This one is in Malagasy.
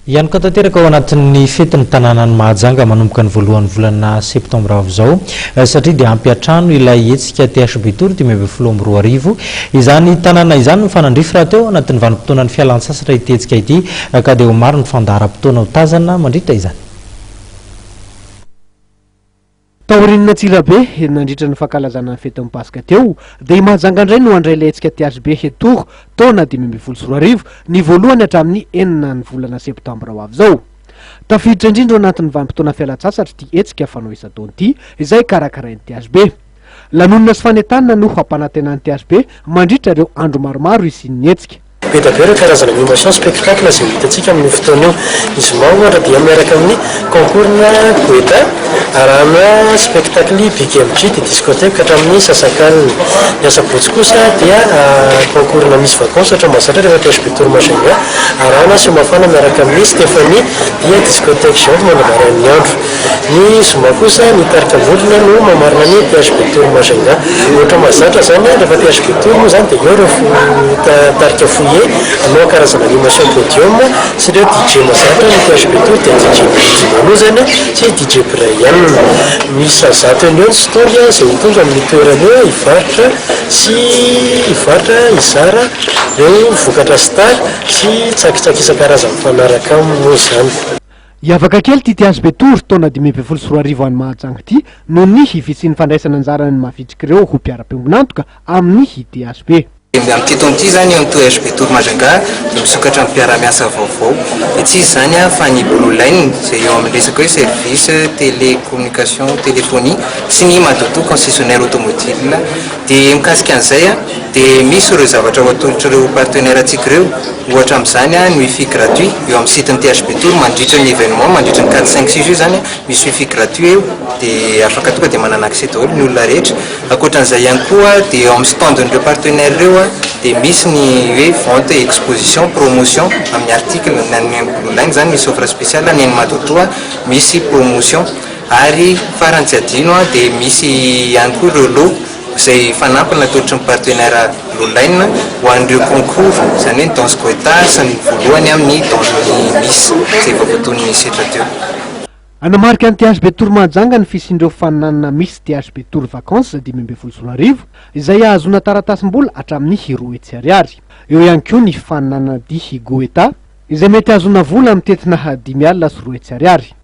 Hianoka tanteraka ao anatin'ny fetin'ny tanànan'i Mahajanga manomboka ny voalohan'ny volana septambra avy izao satria dia hampiantrano ilay hetsika THB Tour 2015 izany tanàna izany. Mifanandrify rahateo ao anatin'ny vanim-potoanan'ny fialantsasatra ity hetsika ity ka dia ho maro ny fandaharam-potoana ho tazana mandritra izany. Taorian'ny Antsirabe, nandritra ny fankalazana ny fetin'ny Paska teo, dia i Mahajanga indray no handray ilay hetsika THB Tour taona 2015, ny voalohany hatramin'ny enina ny volana septambra ho avy izao. Tafiditra indrindra ao anatin'ny vanim-potoana fialan-tsasatra ity hetsika fanao isan-taona ity, izay karakarain'ny THB. Lanonana sy fanentanana no hampanantenan'ny THB mandritra ireo andro maromaro hisian'ny hetsika. Be dia be ireo karazana animation spectacle izay ho hitantsika amin'io fotoana io. Ny zoma ohatra dia miaraka amin'ny concours-na Goethe, arahana spectacle Big MJ dia discothèque hatramin'ny sasak'alina. Ny asabotsy kosa dia concours-na Miss Vacances ohatra mahazatra rehefa THB Tour Majunga, arahana seho mafana miaraka amin'i Stéphanie dia discothèque géante manamarain'ny andro. Ny zoma kosa ny tarika Vondrona no mamarana ny THB Tour Majunga. Ohatra mahazatra izany, rehefa THB Tour moa izany dia eo ireo tarika fouillé hanao karazana animation podium sy ireo DJ mahazatra ny THB Tour dia DJ Benji Mano izany sy DJ Brian. Miisa 100 eo no eo ny stand izay ho tonga amin'io toerana io hivarotra sy hivarotra hizara ireo vokatra star sy tsakitsaky isan-karazany mifanaraka aminy moa izany. Hiavaka kely ity THB Tour taona 2015 any Mahajanga ity noho ny fisian'ny fandraisana anjaran'ny mavitrik'ireo ho mpiara-piombon'antoka amin'ny THB. Amin'ity taona ity izany eo amin'ny THB Tour Majunga dia misokatra amin'ny mpiara-miasa vaovao. Dia tsy iza izany fa ny Blue Line izay eo amin'ny resaka hoe service télécommunication, téléphonie sy ny Madoto concessionnaire automobile. Dia mikasika an'izay dia misy ireo zavatra ho atolotr'ireo partenaire antsika ireo. Ohatra amin'izany ny wifi gratuit eo amin'ny site-n'ny THB Tour mandritra ny événement, mandritra ny quatre, cinq, six io izany misy wifi gratuit eo dia afaka tonga dia manana accès daholo ny olona rehetra. Ankoatran'izay ihany koa dia eo amin'ny stand-n'ireo partenaires ireo dia misy ny hoe vente, exposition, promotion amin'ny article, na ny an'ny Blue Line izany misy offre spéciale, ny an'ny Madotoa misy promotion ary farany tsy adino dia misy ihany koa ireo lot izay fanampiny natolotry ny partenaire Blue Line ho an'ireo concours, izany hoe ny danse Goethe sy ny voalohany amin'ny danse ny Miss izay efa voatonon'ny setra teo. Hanamarika ny THB Tour Mahajanga ny fisian'ireo faninanana Miss THB Tour Vacances 2015 izay ahazoana taratasim-bola hatramin'ny 200 ariary. Eo ihany koa ny faninanana dihy Goethe izay mety hahazoana vola mitentina 250 ariary.